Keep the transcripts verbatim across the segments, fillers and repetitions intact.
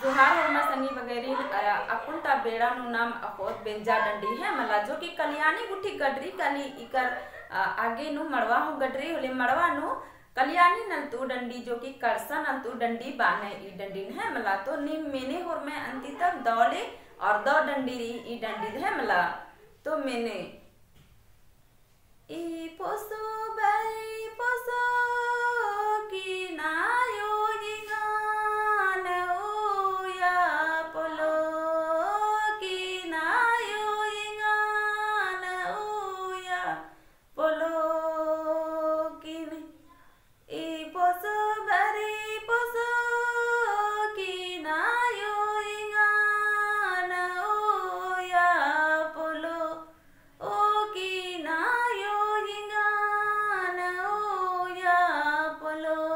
जोहार होरमा संगी बगैरिन, अ, अक्कुन ता बेड़ा नू नाम अख़ोत बेंजा डंडी है मला, जो कि कलियानी गुट्ठी गडरी काली। इकर, अ, आगे नू मड़वा हूँ गडरी होले। मड़वा नू कलियानी नलतू डंडी, जो कि कड़सा नलतू डंडी बाने ई डंडिन है मला। तो नीम मेने होरमे अन्ती तक दौले और दौ डंडी रई ई डंडी है मला। तो मेने ई पोसो बरी पोसो की नायो इंगान उया पोलो, की नायो इंगान उया पोलो की नहीं। ई पोसो बरी पोसो की नायो इंगान उया पोलो, ओ की नायो इंगान उया पोलो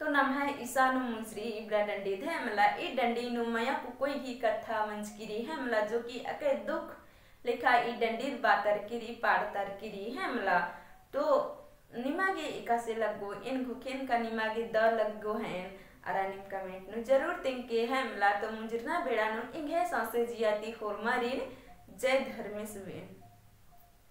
तो नम्है इसानु मुंसरी इबड़ा डंडी है मला, ई डंडी नू मया कुकोई ही कत्था मंजकी रई है मला, जो कि अकय दुख लेखा ई डंडी बातरकी रई, पाड़तरकी रई है मला। तो निमा गे एकासे लग्गो, एन घोखेन का निमा गे दव लग्गो है एन, अरा नीम comment नू जरूर तेंगके है मला। तो मुंजुरना बेड़ा नू एंग्है सौंसे जिया ती होरमारिन जय धर्मेस बेन।